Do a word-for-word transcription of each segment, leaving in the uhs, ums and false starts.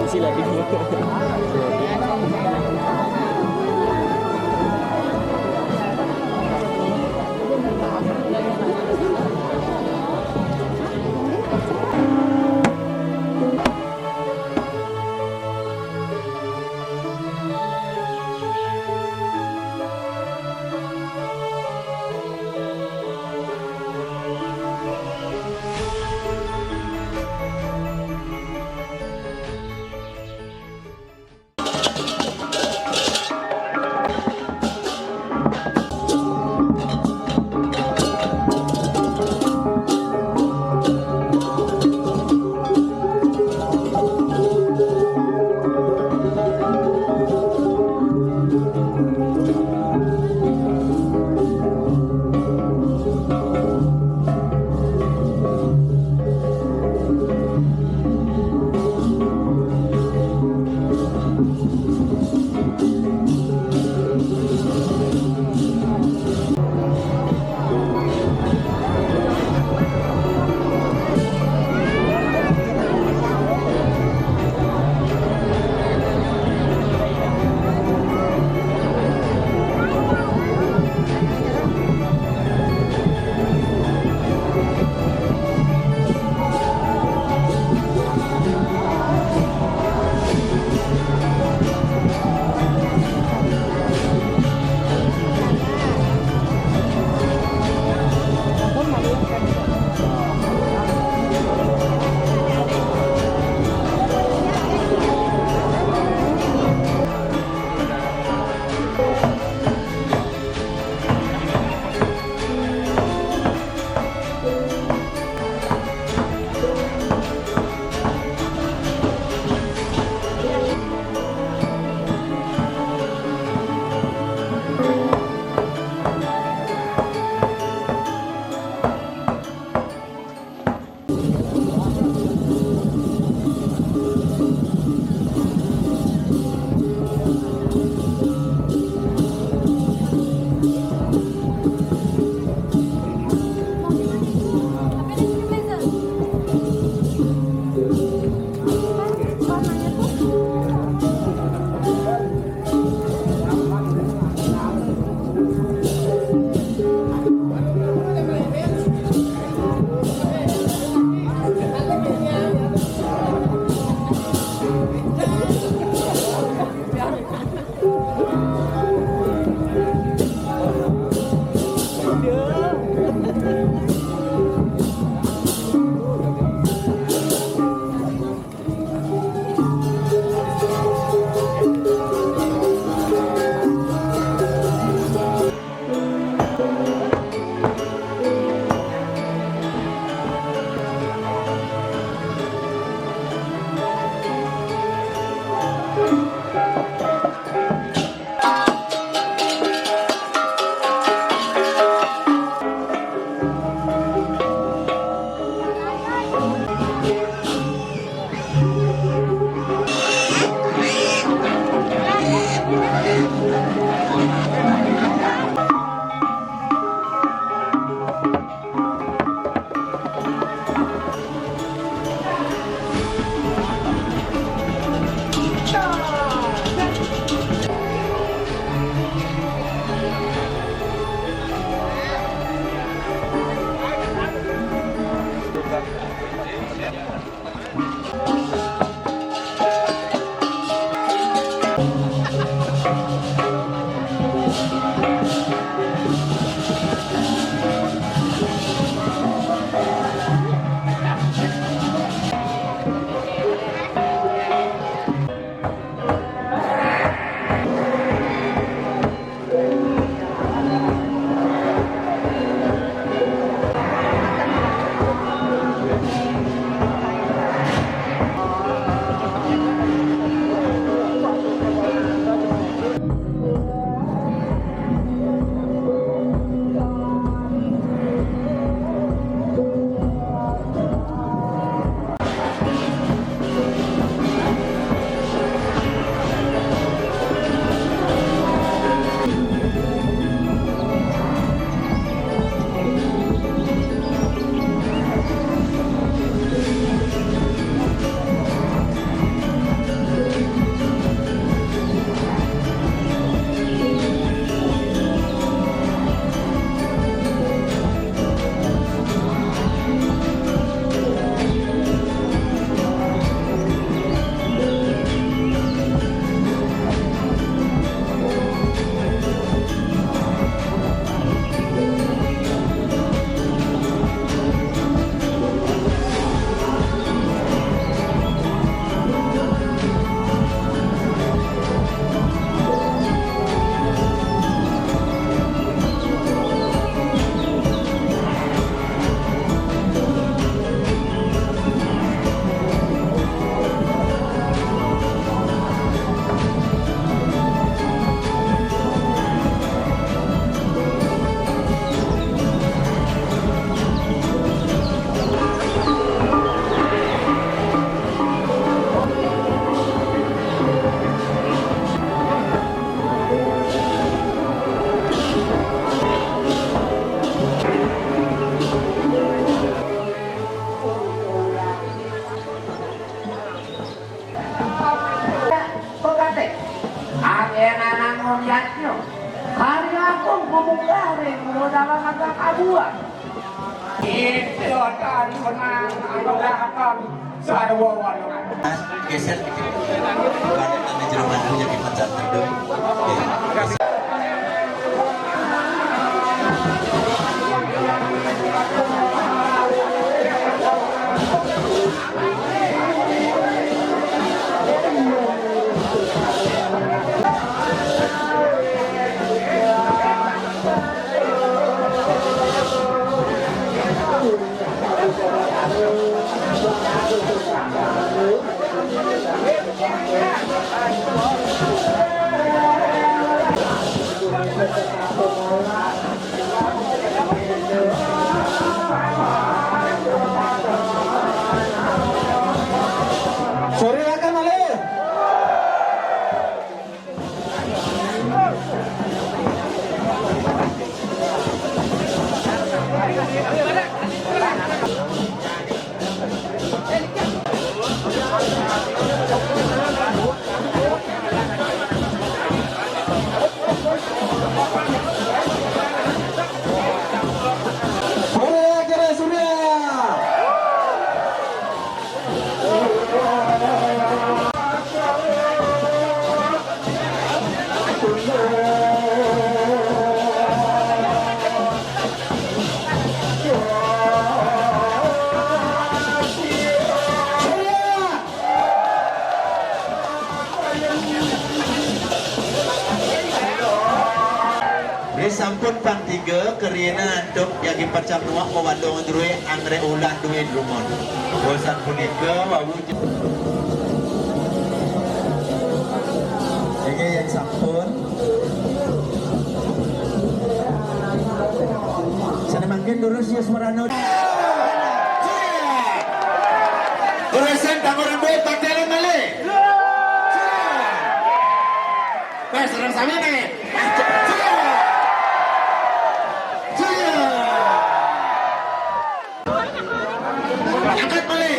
Isi lagi. Yatnya. Hari aku ngomong garing, mau dalam agak kabuan. Itu tadi menang, aku akan sarwa walungan. Geser dikit. Kalau tanda jeruk madunya kita catat dulu. Oke. Sore akan malih. Surya, kira Surya. Wis sampun pang tiga, kerina antuk jagi pacang nuak mawalung drué angré ulah dué drumun. Bosan punika wau. Nggih, yén sampun. Sané mangkin durus yus merana. Urusan tanguran duit patélan malih. Wes, sareng sami nih. Jaya! Jaya! Angkat malih.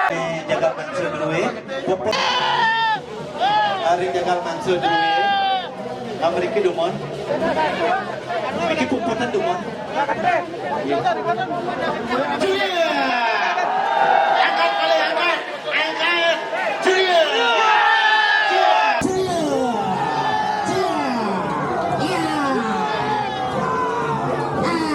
Di jagal mangsa drué, puput. Ari jagal mangsa drué. Amriki dumun. Iki puputan dumun. Iya. Angkat, malih angkat. Angkat. Jaya! Jaya! Jaya! Iya! Ah!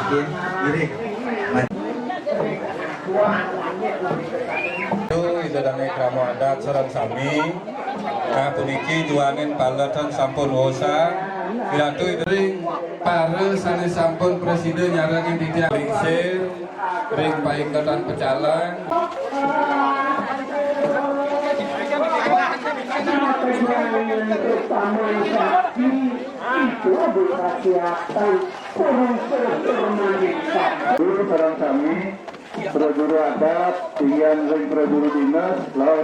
Nggih, ngiring. Ida dané krama adat sareng sami. Nah, puniki juaning paletan sampun wosang. Pirantu ring para sané sampun prasida nyarengin titiang lingsir ring paiketan pecalang. Itu adalah kesehatan. Guru sareng sami, prajuru adat, titiang ring prajuru dinas, lawan